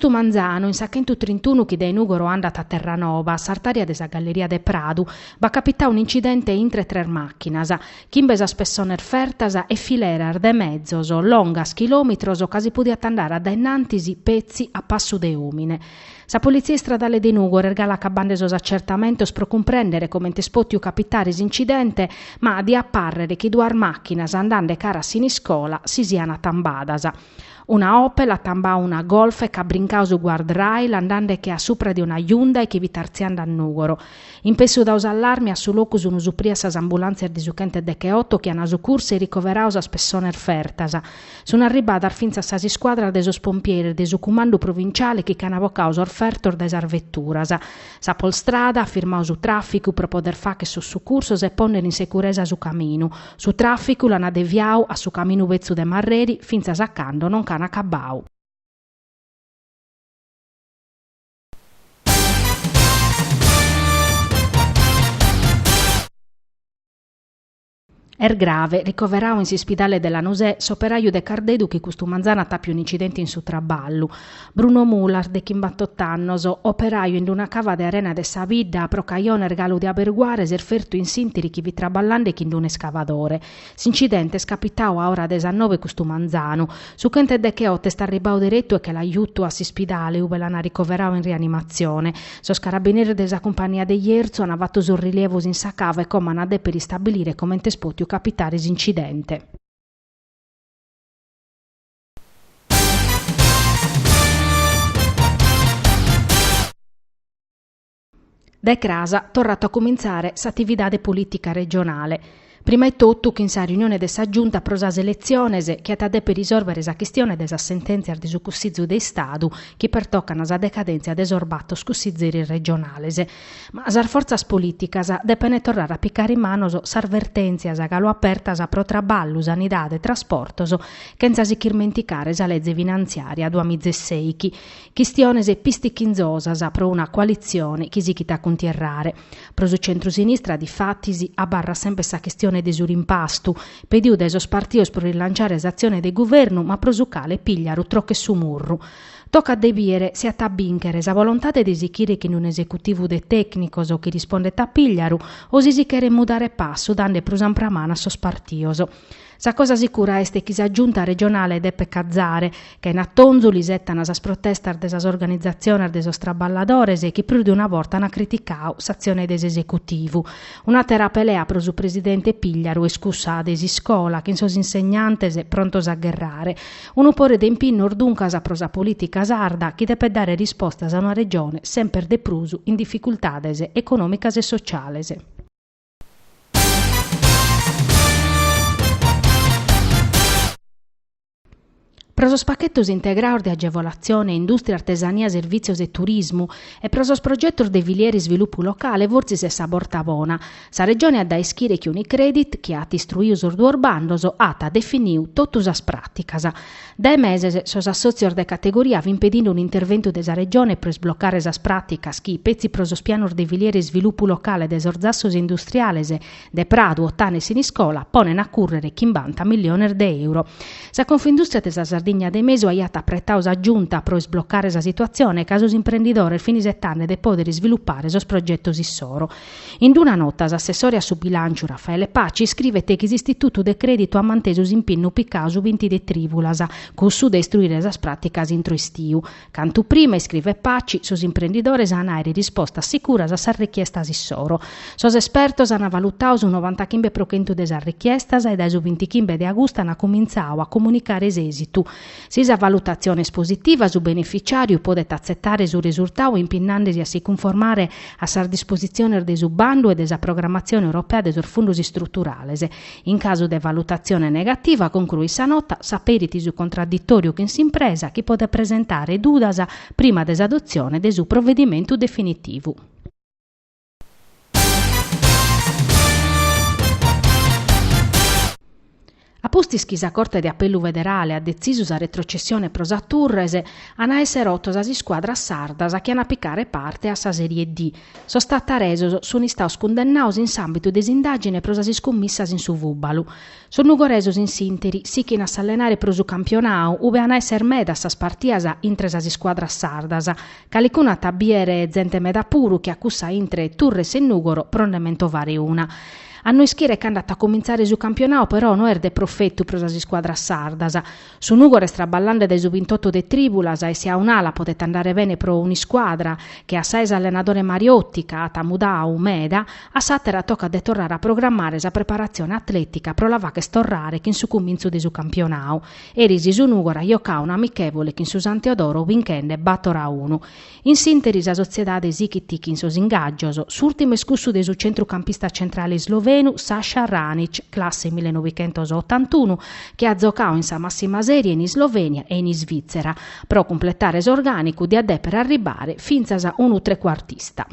Custu manzanu, in sa chentutrintuno chi dae Nùgoro andat a Terranoba, a s'artària de sa Galleria de Pradu, b'at capitadu un'incidente intre tres màchinas, chimbe sas pessones fertas e fileras de mezos longas chilòmitros ca si podiat andare a dae innantis petzi a passu de òmine. Sa Politzia Istradale de Nùgoro est galu acabande sos acertamentos pro cumprèndere comente est pòtiu capitare s'incidente, ma diat pàrrere chi duas màchinas andande cara a Siniscola si siant tambadas. Una Opel at tambau una Golf e ch'at brincau su guardrail andande-che a supra de una Hyundai chi fit artziande a Nùgoro. In pessu dau s'allarmi a su locu sun suprias sas ambulàntzias de su chenteddecheoto chi an sucursu e ricoverau sas pessones fertas. Sun arribadas fintzas sas iscuadras de sos pompieris de su cumandu provinciale chi ch'an bocau sos fertos dae sas veturas. Sa Polstrada at firmau su tràficu pro poder fagher sos sucursos e pònnere in securesa su caminu. Su tràficu l'an deviau a su caminu betzu de Marreri fintzas a cando non ch'an acabau. Est grave, ricoverau in s'ispidale de Lanusè, s'operaju de Cardedu chi custu manzanu at àpiu un'incidente in su traballu. Bruno Mulas, de chimbantot'annos, operaju in una cava de arena de sa bidda, pro cajones galu de aberguare s'est fertu in s'ìnteri chi fit traballande chin d'un'escavadore. S'incidente est capitau a ora de sas nobe custu manzanu. Su chenteddecheoto est arribau deretu e che l'at jutu a s'ispidale ube l'an ricoverau in rianimatzione. Sos carabineris de sa cumpagnia de Jerzu an fatu sos rilievos in sa cava e como an a dèpere istabilire comente est pòtiu capitare s'incidente. Dae cras torrat a cumintzare s'atividade polìtica regionale. Prima 'e totu chin sa riunione de sa Giunta pro sas eletziones chi at a dèpere isòrvere sa chistione de sas sentèntzias de su Cussizu de Istadu chi pertocan sa decadèntzia de sos batos cussizeris regionales. Ma sas fortzas polìticas depent torrare a picare in manos sas vertèntzias galu apertas pro traballu, sanidade, trasportos, chentza si ch'irmenticare sa leze finantziària duamizesèichi. Chistiones pistichinzosas pro una coalitzione chi sighit a cuntierrare. Pro su centru-sinistra, difatis, abarrat semper sa chistione de su rimpastu, pediu dae sos partidos pro rilanciare s'atzione de guvernu ma pro su cale Pigliaru trochet su murru. Tocat de bìere si at a bìnchere sa volontade de sichire chin un'esecutivu de tècnicos chi rispondet a Pigliaru o si si cheret mudare passu dande prus ampramana a sos partidos. Sa cosa sicura est chi sa Giunta regionale depet cazare, ca in atonzu l'isetan sas protestas de sas organizatziones de sos traballadores chi prus de una borta an criticadu s'atzione de s'esecutivu. Un'àtera pelea pro su presidente Pigliaru est cussa de s'iscola, chin sos insegnantes prontos a gherrare. Unu pore de impinnos duncas pro sa polìtica sarda chi depet dare rispostas a una regione semper de prus in dificultades econòmicas e sociales. Pro sos pachetos integrados de agevolatzione indùstria artesania servìtzios e turismu e pro sos progetos de filiera isvilupu locale fortzis est sa borta bona. Sa Regione at a ischire chi Unicredit, chi at istruidu sos duos bandos, at definidu totu sas pràticas. Dae meses sos assòtzios de categoria fin pedinde un'interventu de sa Regione pro isblocare sas pràticas chi, petzi pro sos pianos de filiera isvilupu locale de sos zassos industriales de Pradu, Ottana e Siniscola, ponen a cùrrere chimbanta milliones de euro. Sa Confindustria de sa Sardigna de Mesu aiat apretadu sa Giunta pro isblocare sa situatzione ca sos imprendidores fin isetande de pòdere isvilupare sos progetos issoro. In una nota s'assessore a su bilànciu Raffaele Paci iscrivet chi s'istitutu de crèditu at mantesu s'impinnu picadu su binti de trìvulas, cussu de istruire sas pràticas intro istiu. Cantu prima, iscrivet Paci, sos imprendidores an a àere rispostas sicuras a sas richiestas issoro. Sos espertos an valutadu su novantachimbe pro chentu de sas richiestas e dae su bintichimbe de agustu an cumintzadu a comunicare s'èsitu. Si sa valutatzione est positiva, su beneficiàriu podet atzetare su resurtadu impinnande·si a si cunformare a sas dispositziones de su bandu e de sa programmatzione europea de sos fundos istruturales. In casu de valutatzione negativa, concruit sa nota, s'aperit su contradditòriu chin s'impresa chi podet presentare dudas prima de s'adotzione de su provedimentu definitivu. A pustis chi sa Corte de Apellu Federale at detzisu sa retrocessione pro sa Turres, an a èssere oto sas iscuadras sardas chi an a picare parte a sa Serie D. Sos tataresos sunt istados cundennados in s'àmbitu de s'indàgine pro sas iscummissas in su fùbalu. Sos nugoresos in s'ìnteri sichin a s'allenare pro su campionadu, ube an a èssere medas sas partias intre sas iscuadras sardas. Calicunu at a bìere zente meda puru che a cussa intre Turres e Nùgoro pro nde mentovare una. A no ischire cando at a cumintzare su campionadu però no est de profetu pro sas iscuadras sardas. Su Nùgoro est traballende dae su bintoto de trìbulas e si a un'ala podet andare bene pro un'iscuadra che a sa 'e s'allenadore Mariotti ca at mudadu meda, a s'àtera tocat de torrare a programmare sa preparatzione atlètica pro la fagher torrare chin su cumintzu de su campionadu. Eris su Nùgoro at jocadu un'amichèvole chin su San Teodoro binchende bator a unu. In s'ìnteri sa sotziedade sighit chin sos ingàgios, s'ùrtimu est cussu de su centrucampista centrale islovenu Saša Ranić, classe millenovichentosotantunu, chi at zocadu in sa màssima sèrie in Islovènia e in Isvìtzera. Pro cumpletare s'orgànicu diat dèpere arribare fintzas unu trecuartista.